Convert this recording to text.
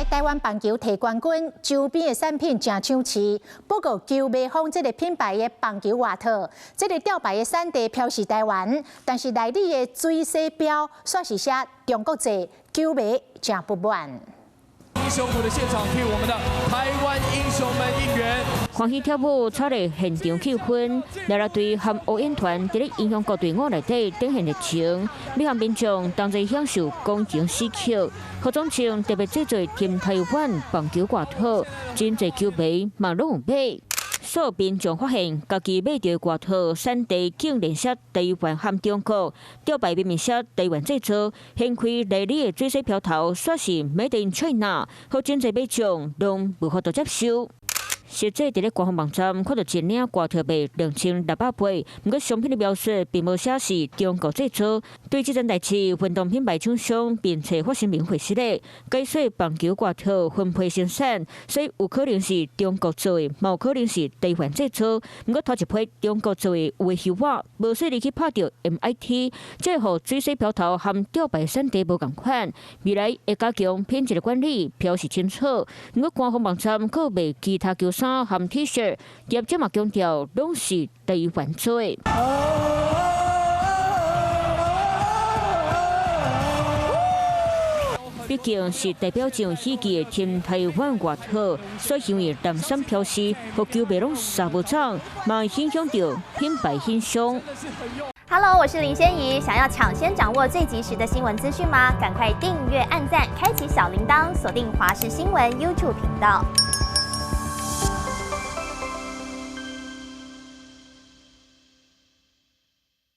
台灣棒球提冠軍，周邊的產品誠搶市。不過球迷風這个品牌的棒球外套，這个吊牌的產地標示台灣，但是內裡的水洗標煞是寫中國製，球迷誠不滿。英雄谷的現場替我們的台灣英雄們應援。歡喜跳舞，炒熱現場氣氛。啦啦隊和応援團佇咧英雄谷隊伍內底展現熱情，每項民眾同齊享受光榮時刻。何總稱特別製作 Team 台灣棒球外套，真濟球迷嘛攏有買。所有民眾發現，家己買著外套產地竟然寫台灣和中國，吊牌明明寫台灣製造，掀開內裡的水洗標頭，煞是 Made in China，予真濟買眾攏無法度接受。實際佇咧官方網站看到一領外套賣2680，毋過商品的描述並無寫是中國製造。對這件代誌，運動品牌廠商並且發聲明回釋咧，解說棒球外套分批生產，所以有可能是中國做的，嘛有可能是台灣製造。毋過頭一批中國做的有的是我，無細膩去拍著 MIT，這予水洗標頭和吊牌產地無仝款。未來會加強品質的管理，標示清楚。毋過官方網站閣賣其他球衫和 T 恤，業者嘛強調攏是台灣做的。畢竟是代表上喜氣的 Team 台灣外套，所以因為藍衫標示，予球迷攏捎無走，嘛影響著品牌形象。 Hello，我是林仙怡，想要搶先掌握最及時的新聞資訊嗎？趕快訂閱、按讚、開啟小鈴鐺，鎖定華視新聞 YouTube 頻道。